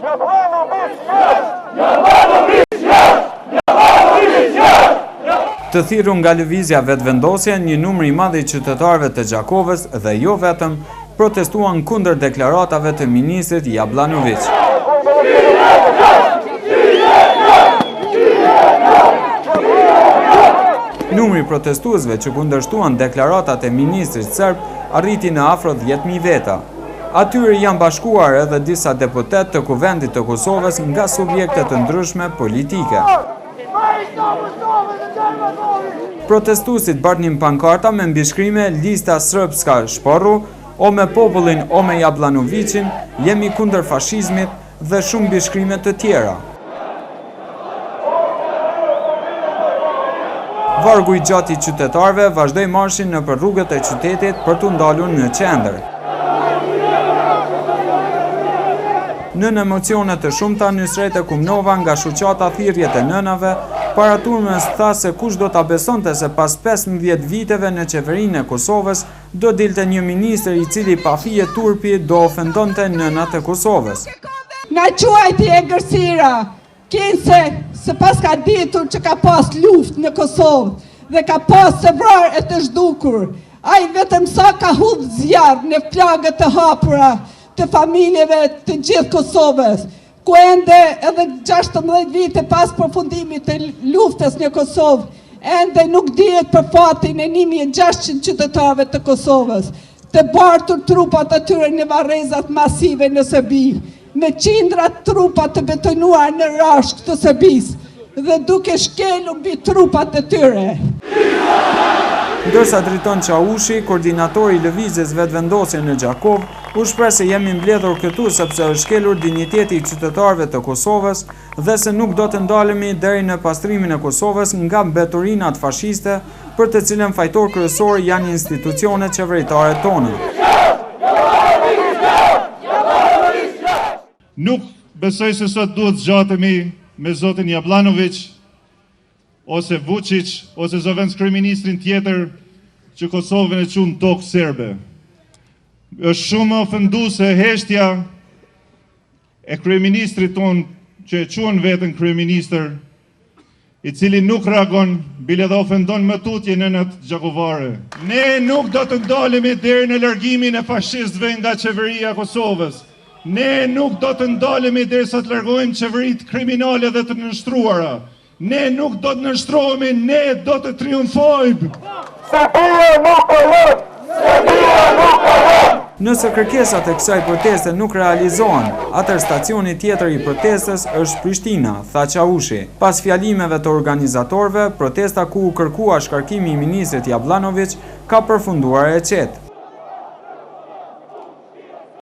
Të thirrur nga Lëvizja Vetëvendosje, një numër i madh i qytetarëve të Gjakovës dhe jo vetëm, protestuan kundër deklaratave të ministrit Jabllanoviq. Numri i protestuesve që kundërshtuan deklaratat e ministrit serb arriti në afro 10.000 veta. Atyre i janë bashkuar edhe disa deputetë të Kuvendit të Kosovës nga subjekte të ndryshme politike. Protestuesit bartnin pankarta me mbishkrime Lista Srpska shporru, o me popullin o me Jabllanoviqin, jemi kundër fashizmit dhe shumë mbishkrime të tjera. Vargu i gjatë i qytetarëve vazhdoi marshin nëpër rrugët e qytetit për t'u ndalur në qendër. Nën emocione të shumta, Nysrete Kumnova nga shoqata Thirrjet e Nënave, para turmës tha se kush do ta besonte se pas 15 viteve në qeverinë e Kosovës do dilte një ministër i cili pa fije turpi do ofendonte nënat e Kosovës. Na quajti egërsira, kinse s'e paska ditur që ka pas luftë në Kosovë dhe ka pas të vrarë e të zhdukur. Ai vetëm sa ka hudhë zjarr në plagët të hapura të familjeve të gjithë Kosovës, ku ende edhe 16 vite pas përfundimit të luftës në Kosovë, ende nuk dihet për fatin e 1600 qytetarëve të Kosovës, të bartur trupat e tyre në varrezat masive në Serbi, me qindra trupa të betonuar në Rashkë të Serbisë dhe duke shkelur mbi trupat e tyre. Ndërsa Driton Çaushi, koordinator i Lëvizjes Vetëvendosje në Gjakovë, u shpreh se jemi mbledhur këtu sepse është shkelur dinjiteti i qytetarëve të Kosovës dhe se nuk do të ndalemi deri në pastrimin e Kosovës nga mbeturinat fashiste për të cilën fajtor kryesor janë institucionet qeveritare tona. Nuk besoj se sot duhet zgjatemi me zotin Jabllanoviq ose Vuçiq ose zëvendëskryeministrin tjetër që Kosovën e qun tokë serbe. Është shumë ofenduese heshtja e kryeministrit tonë që e quan veten kryeministër, i cili nuk reagon, bile dhe ofendon më tutje nënat gjakovare. Ne nuk do të ndalemi deri në largimin e fashistëve nga qeveria e Kosovës. Ne nuk do të ndalemi derisa të largojmë qeveritë kriminale dhe të nënshtruara. Ne nuk do të nënshtrohemi, ne do të triumfojmë! Serbia nuk po lën! Serbia nuk po lën! Nëse kërkesat e kësaj proteste nuk realizohen, atëherë stacioni tjetër i protestës është Prishtina, tha Çaushi. Pas fjalimeve të organizatorëve, protesta ku u kërkua shkarkimi i ministrit Jabllanoviq ka përfunduar e qetë.